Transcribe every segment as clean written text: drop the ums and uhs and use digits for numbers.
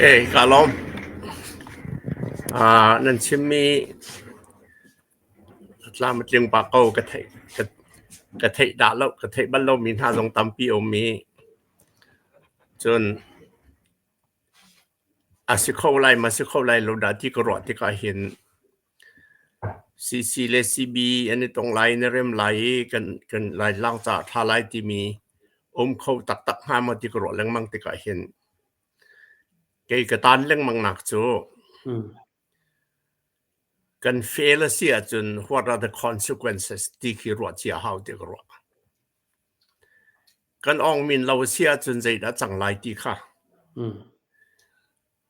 Hey, ka lawm. Nan chimmi tlam a tling pah ko. Ka theih dah lo, ka theih bal lomi hna zong tampi a um i cun a si kho lai ma si kho lai lo dah ti ka ruah tikah hin CC le CB an i tong lai, an i rem lai i kan Laitlang caah a ṭha lai timi um kho taktak hnga maw ti ka ruah lengmang tikah hin kei ka tan lengmang nak cu kan fail a si ahcun what are the consequences ti khi ruah cia hau ti ka ruah. Kan awngmin lo a si ahcun zeidah cang lai ti kha.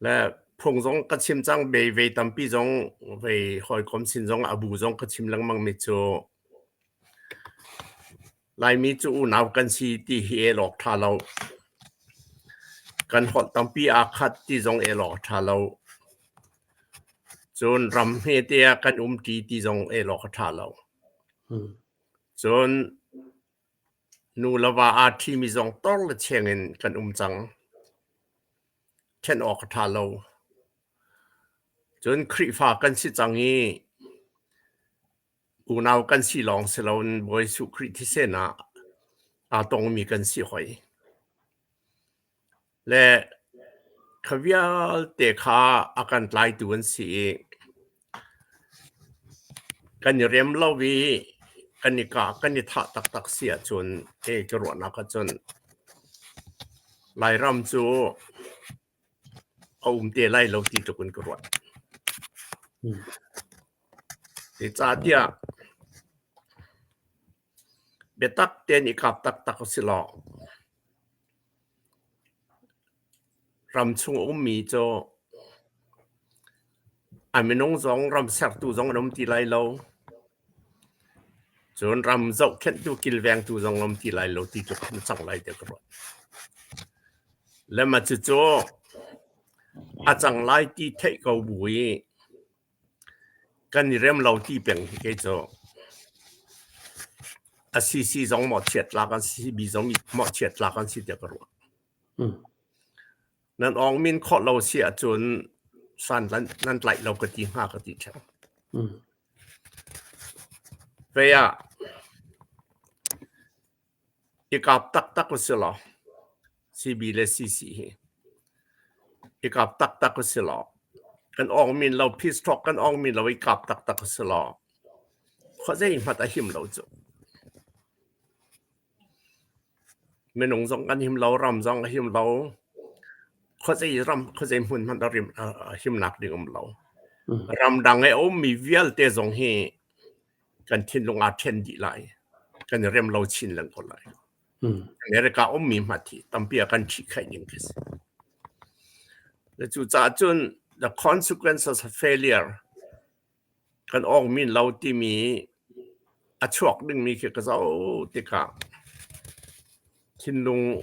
Le phung zong ka chim cang, ve tampi zong vei hawikom sin zong a bu zong ka chim lengmang mi cu Laimi cu unau kan si ti hi el awk ṭha lo. Kan holh tampi aa khat ti zong el awk a ṭha lo. Cun ram hmete ah kan umṭi ti zong el awk a ṭha lo. Cun nu le va aa ṭhimi zong tor le cheng in kan um cang. Ṭhen awk a ṭha lo. Cun Khrihfa kan si cang i unau kan si lawng si loin Bawi Jesuh Khrih thisen ah aa tongmi kan si hoi. Le kha vialte kha a kan tlaitu an si i kan i rem lo i kan i kah kan i thah taktak si ahcun hei ka ruahnak ahcun Lairam cu a um te lai lo ti tluk in ka ruat. Zeicahtiah biatak tein i kap taktak u silaw ramchung a ummi cu a minung zong ram sertu zong an um ti lai lo. Cun ram zohkhenhtu kilvengtu zong an um ti lai lo ti tluk khin a cang lai tiah ka ruat. Le mah cucu a cang lai ti theih ko bu i Kan i rem lo ti peng hi kei cu a CC zong mawhchiat tlak an si, CB zong mawhchiat tlak an si tiah ka ruah. Nan awngmin khawh lo si ahcun san nan tlaih lo ka ti hnga ka ti ṭheo. Vei ah I kap taktak u si law CB le CC hi i kap taktak u si law kan awngmin lo peace talk kan awngmin lo i kap taktak u si law khuazei hmanh a him lo cu. Minung zong kan him lo, ram zong a him lo. Khuazei ram, khuazei hmun hmanh a rim a himnak ding um lo. Ramdang i a ummi vialte zong hi kan thinlung aa ṭhen dih lai. Kan i rem lo chin lengmang lai. America ummi hmat hi tampi ah kan ṭhihkhaih ning khi si. Cucaah cun the consequences of failure kan awngmin lo timi a chuak dingmi khi ka zoh tikah thinlung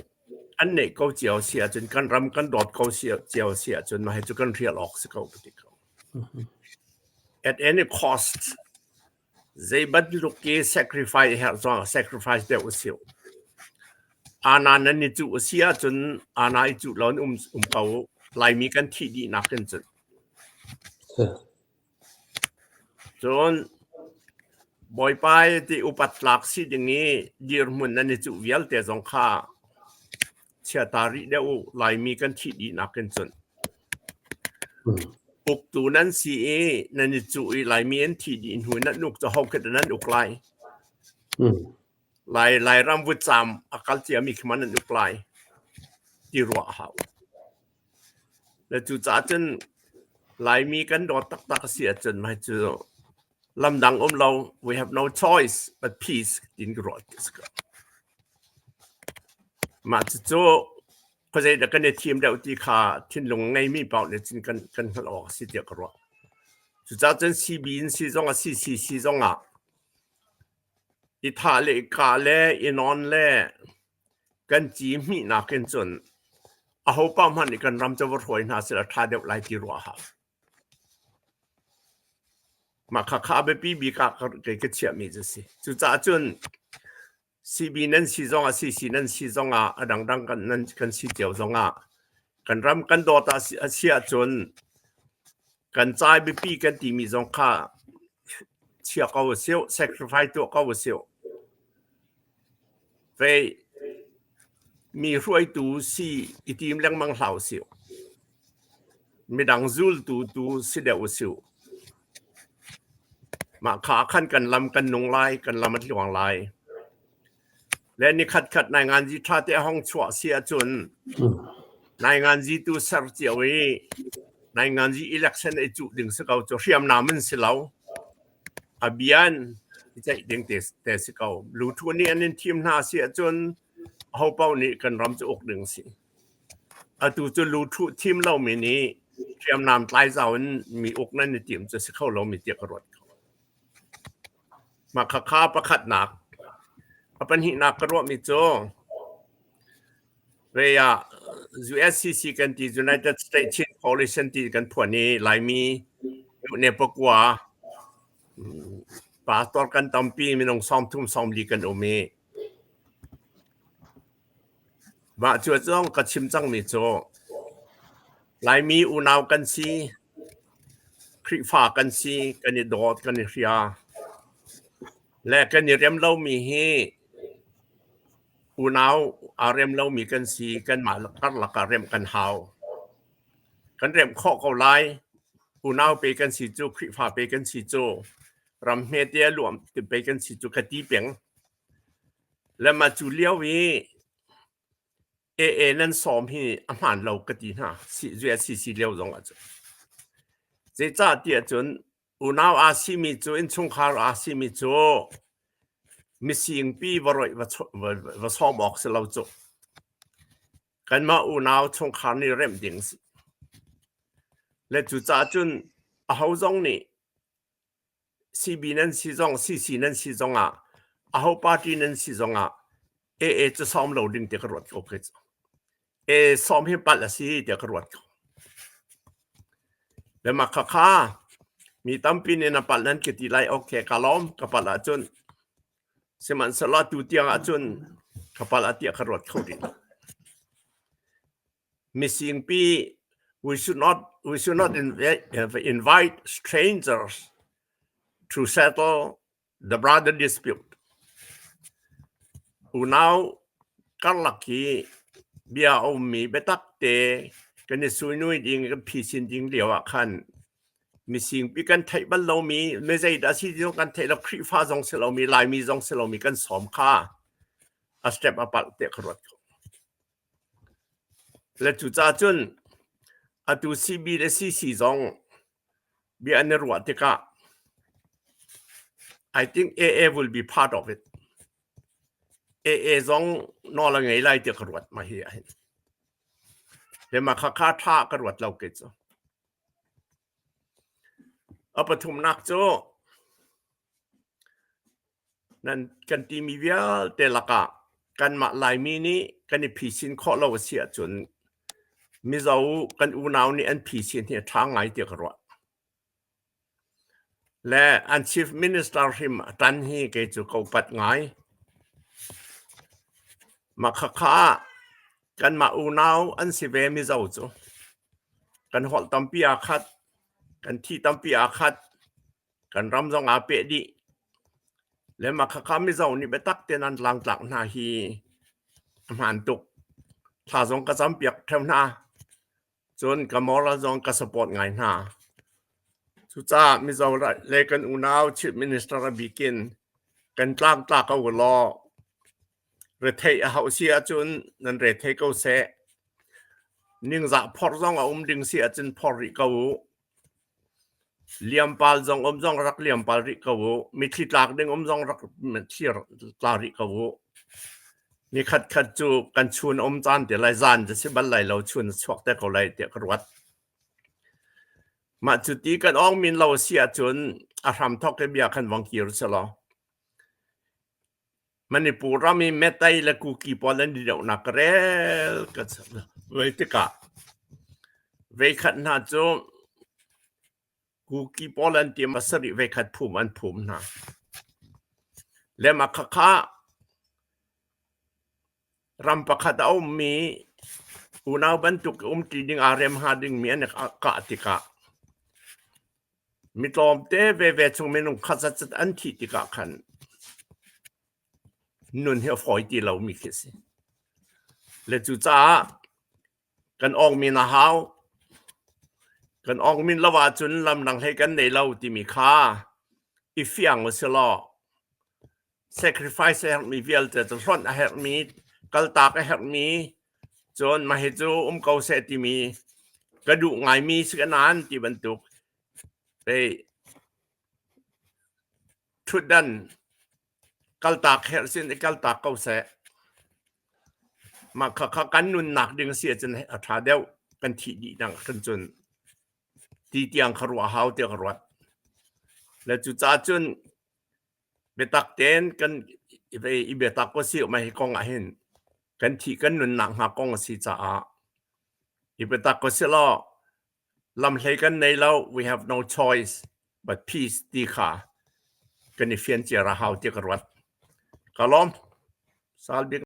an neih ko cio si ahcun kan ram kan dawt ko cio si ahcun mah hi cu kan hrial awk si ko ka ti ko. At any cost, zei bantuk i sacrifice herh zong sacrifice deuh u sih. Ana nan i cuh a si ahcun ana i cuh lo in um, um ko u. Laimi kan thih dih nakin cun. Cun Bawipa i ti upat tlak si ding i dirhmun nan i cuh vialte zong kha chiata rih deuh u. Laimi kan thih dih nakin cun. Uktu nan si i nan i cuh i Laimi an thih dih hnu in nan uk cu ho khi dah nan uk lai? Lai Lairam vutcaam a kal ciami khi ma nan uk lai ti ruah a hau. Le cucaah cun Laimi kan dawt taktak a si ahcun mah cu lamdang um lo, we have no choice but peace tiin ka ruah ti a si ko. Mah cucu khuazei dah kan i thim deuh ti kha thinlung ngeimi paoh nih cun kan kan hngalh awk a si tiah ka ruah. Cucaah cun CB in si zong ah CCC zong ah i thah le i kah le i nawn le kan ci hmihnak in cun aho paoh hmanh nih kan ram cu va hruai hna seh a ṭha deuh lai ti ruah a hau. Mah khakha a biapi bik ah kei ka chiahmi cu a si. Cucaah cun CB nan si zongah CC nan si zongah a dangdang kan, nan, kan si cio zongah. Kan ram kan dawt a si ahcun kan ca biapi kan timi zong kha chia ko usih, sacrifice tuah ko usih. Vei mi hruaitu si i tim lengmang hlah usih. Midang zultu tu si deuh usih. Mah kha khan kan lam kan nung lai, kan lam a tluang lai. Le nikhat khat nainganzi ṭha te a hong chuah si ahcun nainganzi tu ser cio i nainganzi election i cuh ding si ko cu hriamnam in si lo. A bian i ceih ding te, te si ko. Luthu nih an in thim hna si ahcun aho paoh nih kan ram cu uk ding si. Atu cu luthu thim lomi nih hriamnam tlai zau in mi uk nan i tim cu si kho lomi tiah ka ruat ko. Mah khakha pakhatnak. A pahnihnak ka ruahmi cu vei ah USCC kan ti United States Chin Coalition ti kan phuan i Laimi ne pakua pastor kan tampi minung 30 sawmli kan um i Mah cu zong ka chim cangmi cu Laimi unau kan si, Khrihfa kan si, kan i dawt, kan i hria. Le kan i rem lomi hi unau aa rem lomi kan si, kanmah karlak ah remh kan hau. Kan remh khawh ko lai. Unau pe kan si cu, Khrihfa pe kan si cu, ram hmete a luam pe kan si cu ka ti peng. Le mah cu lio i AA nan sawm hi a hmaan lo ka ti hna. USCC lio zong ah cun. Zeicah tiah cun unau aa simi cu innchungkhar aa simi cu misingpi va roih va sawm awk si lo cu. Kanmah unau chungkhar nih remh ding si. Le cucaah cun aho zong nih CB nan si zong CC nan si zong ah aho party nan si zong ah AA cu sawm lo ding tiah ka ruat ko khi cu. AA sawm hi palh a si tiah ka ruat ko. Le mah khakha mi tampi nih na palh nan ka ti lai okay ka lawm ka palh ahcun sihmanhsehlaw tu tiang ahcun ka palh ah tiah ka ruat kho rih lo. Misingpi we should not invite strangers to settle the brother dispute. Unau karlak hi bia a ummi biatak te kan i suinui ding kan phisin ding lio ah khan misingpi kan theih bal lomi mi zeidah si ti zong kan theih lo. Khrihfa zong si lomi, Laimi zong si lomi kan sawm kha a step a palh tiah ka ruat ko. Le cucaah cun atu CB le CC zong bia an i ruah tikah I think AA will be part of it. AA zong nawl a ngei lai tiah ka ruat mah hi ahhin. Le mah khakha ṭha ka ruat lo kei cu. A pathumnak cu Nan kan timi vialte lakah kanmah Laimi nih kan i phisin khawh lo a si ahcun Mizo kan unau nih an phisin hi a ṭha ngai tiah ka ruah. Le an chief minister hrim a ṭan hi kei cu ka upat ngai. Mah khakha ah kanmah unau an si ve Mizo cu. Kan holh tampi aa khat, kan thi tampi aa khat. Kan ram zong aa peh dih. Le mah khakha Mizo nih biatak tein an tlangtlak hna hi a hmaan tuk. Thla zong ka campiak ṭheo hna. Cun ka moral zong ka support ngai hna. Cucaah Mizo le kan unau Chief Minister a bikin kan tlangtlak ko law retheih a hauh si ahcun nan rethei ko seh. Ningzah phorh zong a um ding si ahcun phorh rih ko u. Liampal zong um zong rak liampal rih ko u. Mitthli tlak ding um zong rak mitthli tla rih ko u. Nikhat khat cu kan chun um caan te lai zan cu si bal lai lo chun a chuak te ko lai tiah ka ruat. Mah cu ti kan awng min lo a si ahcun a hramthok i bia khan vong kir selaw. Manipur ram i Metai le Kuki pawl an i dohnak ka rel ka vei tikah veikhat hna cu Kuki pawl an ti pasarih veikhat phum an phum hna. Le mah khakha ram pakhat a ummi. Unau bantuk umṭi ding aa rem hnga dingmi an i kah tikah mi tlawmte veve chung minung khat zatzat an thih tikah khan nun hi a fawi ti lomi khi a si. Le cucaah kan awngmin a hau. Kan awngmin lo ahcun lamdang hlei kan nei lo timi kha i fiang u si law sacrifice a herhmi vialte cu hlonh a herhmi, kaltak a herhmi, cun mah hi cu um ko seh timi ka duh ngaimi si ka nain ti bantuk ei ṭhutdan kaltak herh sin i kaltak ko seh. Mah khakha kan nunnak ding a si ahcun a ṭha deuh kan thih dih dang ahkhan cun ti tiang kha ruah hau tiah ka ruat. Le cucaah cun Biatak tein kan i biatak ko si mah hi kong ah hin kan thih kan nunnak hnga kong a si caah i biatak ko si law lamhlei kan nei lo, we have no choice but peace ti kha kan i fian cia a hau ti ka ruat. Ka lawm. Sal bik.